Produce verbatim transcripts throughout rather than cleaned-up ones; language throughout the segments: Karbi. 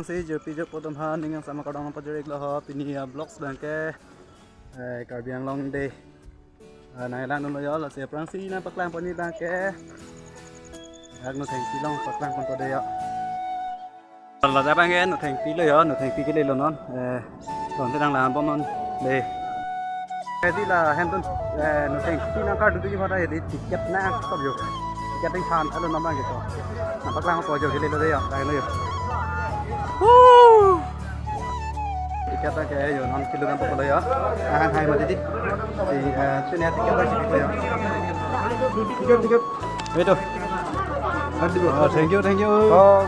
Si jirpi jirpo atum aphan ning angsam akardom pajir-iklo ho, pini a-vlogs abang ke, eh, Karbi Anglong Day. Ah, nanglang dunlo yo, lasi aphrangsi nangpaklang pon abang ke. Dak Nothengpi along paklang ponpo dei yo. Ladak abang ke Nothengpi lo yo, Nothengpi kelelo non. Eh, ton te nanglang bom non dei. Eh, di la hem tun, eh, Nothengpi nangkardu tu ji pada di ticket nangkok yo. Ticket ding phan alo non abang ke to. Nangpaklang ponpo yo, kelelo dei yo, lahenlo yo. Woo! Ticket abang ke yo, non kilo abang ponpo lo yo. Ahan hai mati di. Si, eh, sini ticket abang si ponpo yo. Ticket, ticket. Wait, oh. Oh, thank you, thank you. Oh.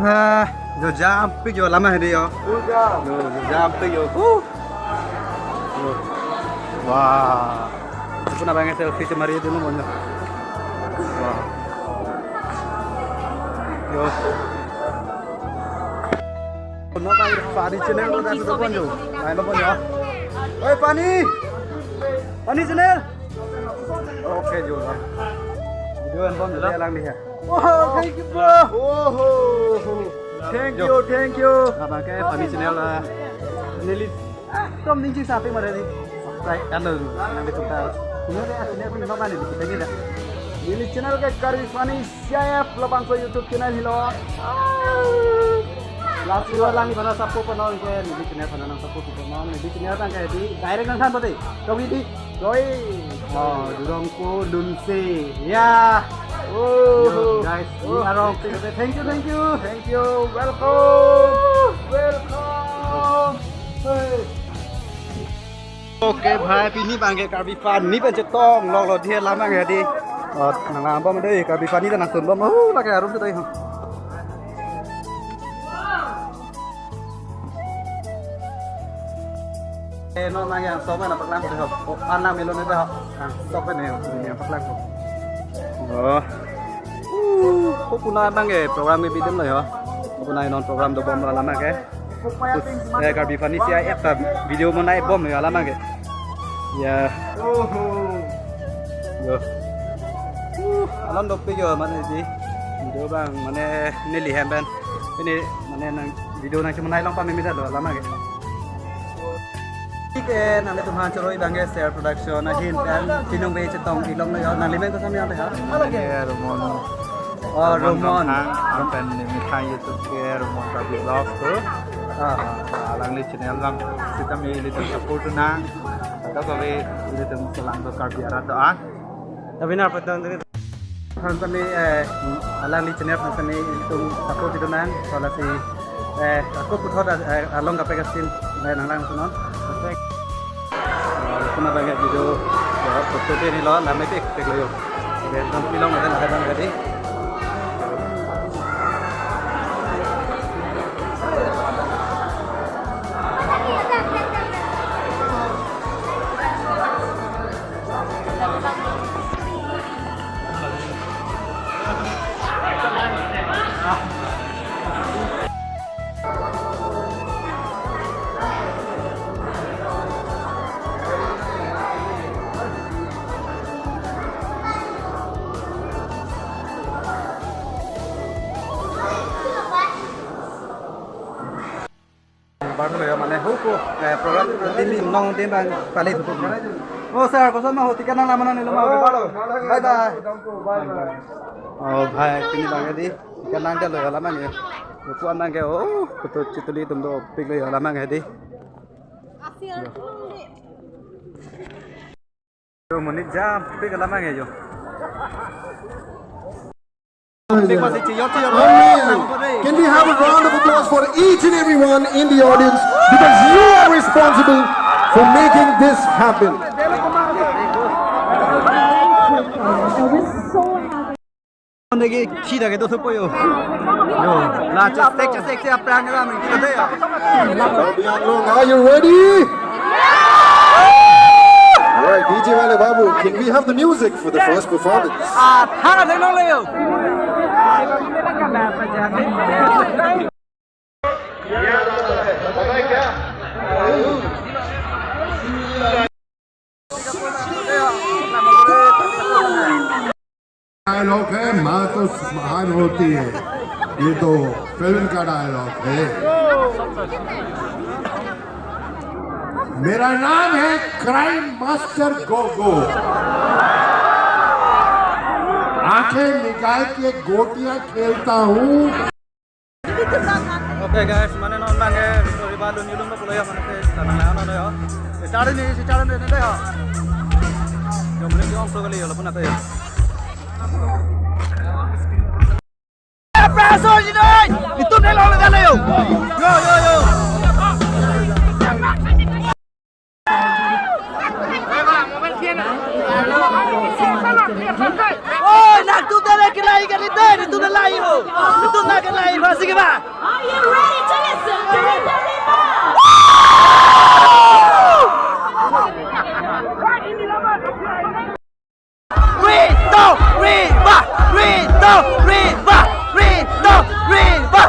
Ah, yo jampik yo, alam hedi yo. Yo, yo jampik yo. Huh. Yo. Wah. Ipuna abang selfie cemari dulu mo. Wah. Yo. No, Pani channel lo, lahenlo ponpo yo. Lahenlo ponpo yo. Oi, Pani. Pani channel. Okay, jo. Video an bom dei, alang ni ha. Oh, thank you, bro. Oh, thank you, thank you. Abang ke Pani channel, ah, neli ekdom ning chingsapi mare di. Subscribe kan lo, nanglitum ta. Punya dei, asli aku nonton ni, kita ni dah. Neli channel ke Karbi Funny C I F labangso YouTube channel helo. Lasi lo alang ni aphan support ponnon ke, neli channel aphan nang support ponnon, neli channel abang ke di direct nangthan pate. Kami di Doi. Oh, Durongko Lunse. Ya. Oh, yo, guys, oh, ini arong. Thank you, thank you. Thank you. Welcome. Welcome. Hey. Okay, bhai, pini abang ke Karbi Funny pen chetong longlok dei, alam abang ke di. Oh, nanglang bom dei, Karbi Funny ta nangsun bom. Oh, lake arum tu dei. Eh, no, nang angsong nangpaklang dei ho. Oh, anak melo ni dei ho. Angsong ni, nangpaklang ho. Oh. Uh, ko puna abang ke program ke bidem lo yo. Ko puna non program dobom lo alam ke. Us, eh, Karbi Funny C I F ta video monai bom yo alam ke. Ya. Yo. Uh, alam dopik yo mane di. Video abang mane neli hem pen. Ini mane nang video nangchemonai long pameme lo alam ke. Oke, nanglitum aphan choro abang ke Ser Production ahin pen chinong ve chetong ilong lo yo, nangli men kosonsi ang teh ha? Neli ke Romon. Oh, Romon Romon. Kangthang, pen neli methang YouTube ke Romon Karbi Vlogs tu. Ah. Ah, alangli channel abang sitame ilitum support nang. Atau kave ilitum selang tu Karbi arat doang. Tapi na apa tuh? Aphan tame, eh, alangli channel aphan tame ilitum support idunnang, so lasi, eh, ako puthot, eh, along kaprek asim, eh, nanglang sunon. Perfect. Eh, kuna abang ke video, ya, foto te ni lo, lame pek pek lo yo. Oke, tong pilong ada lah abang tadi. Baru ya, mane huku, eh, program team nong team abang pali huku. Oh, sir, koson ma ho, ticket nanglang ma non, neli ma ho, bye bye. Oh, bhai, pini abang ke di, ticket nangdetlo yo, alam ke. Yo, puan abang ke, oh, kutu chituli atum dopik lo yo, alam ke di. Yo, monit jampik alam ke yo. Amen. Can we have a round of applause for each and everyone in the audience, because you are responsible for making this happen. Lake khi dak kedo thupo yo. Yo, la chesek chesek si aphrang ram ki de yo. Karbi Anglong, are you ready? All right, D J wale babu, can we have the music for the first performance? Ah, thang thang nong le yo. Hai log hai, maa to mahan hoti hai. ये तो फिल्म का डायलॉग है। मेरा नाम है crime master Gogo. आंखें निकाल के गोटियां खेलता हूँ। Okay guys, mane non abangke Victory Ballon ilum lo pulo ya, mane se tanang na no ya. Start ni, start ni, ni ya. Yo, mane yung so kali yo, lapun ata ya. Abrazo, Jinoy! Itum na lang na yo! Yo, yo, yo! Oi, nangtum ta na kelai kali dei, nangtum na lai ho. Nangtum na kelai ho, sige ba. Are you ready to listen to Rinda Rima? Rinda Rima, Rinda Rima, Rinda Rima.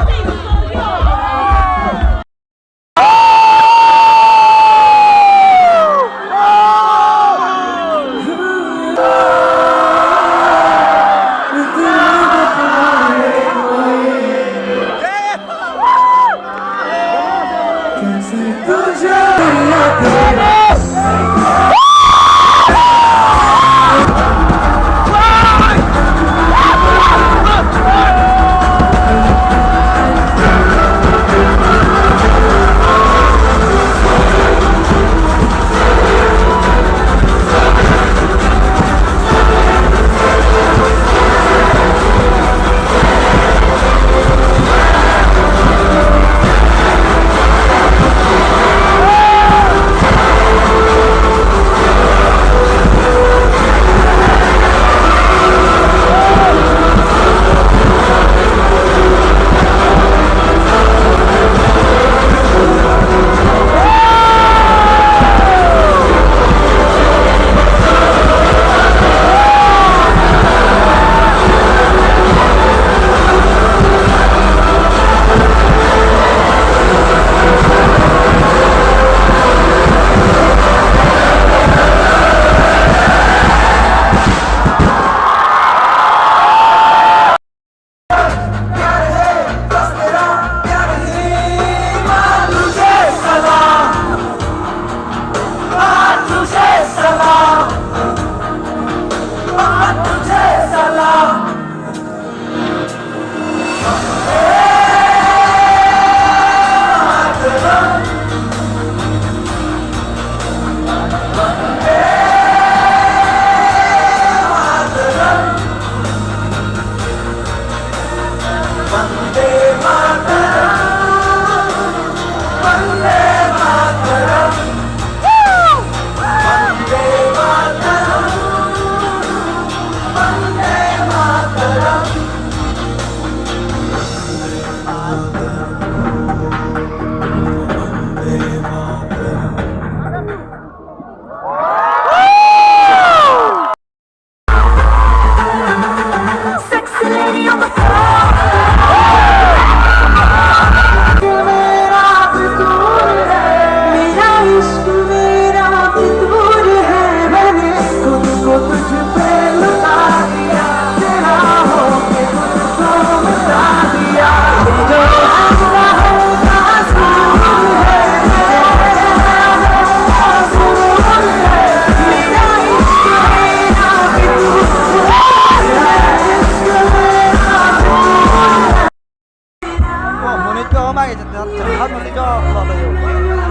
Oh, monit ko mai, chat, chat, chat, monit ko, lo, lo, yo.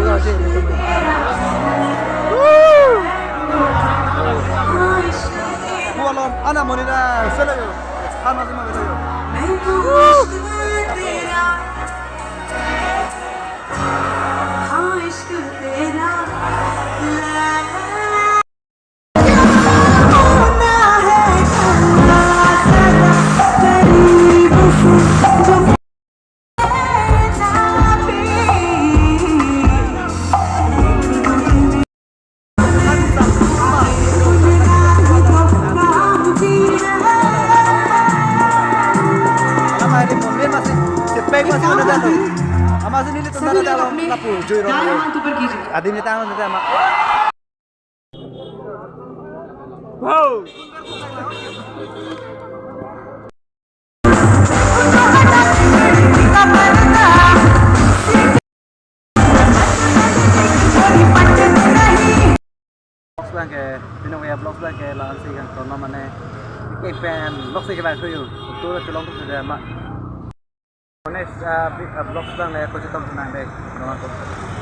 Yo, si, yo, yo. Woo! Woo, lo, ana monit na, selo yo. Hana si ma, selo yo. Woo! Ama ini pun dia masih sepek masih ada tu. Ama sini ni tu ada dalam lapu jui rong. Adim ni tangan ni ama. Wow. Bang ke, pini ke vlogs bang ke la-ansi kan kono mane ke pen vlogs ke bang tuyu. Tur chelong tu sudah mak. Next, ah, bi-, ah, vlogs bang le kochetong chenam dei. Nonton.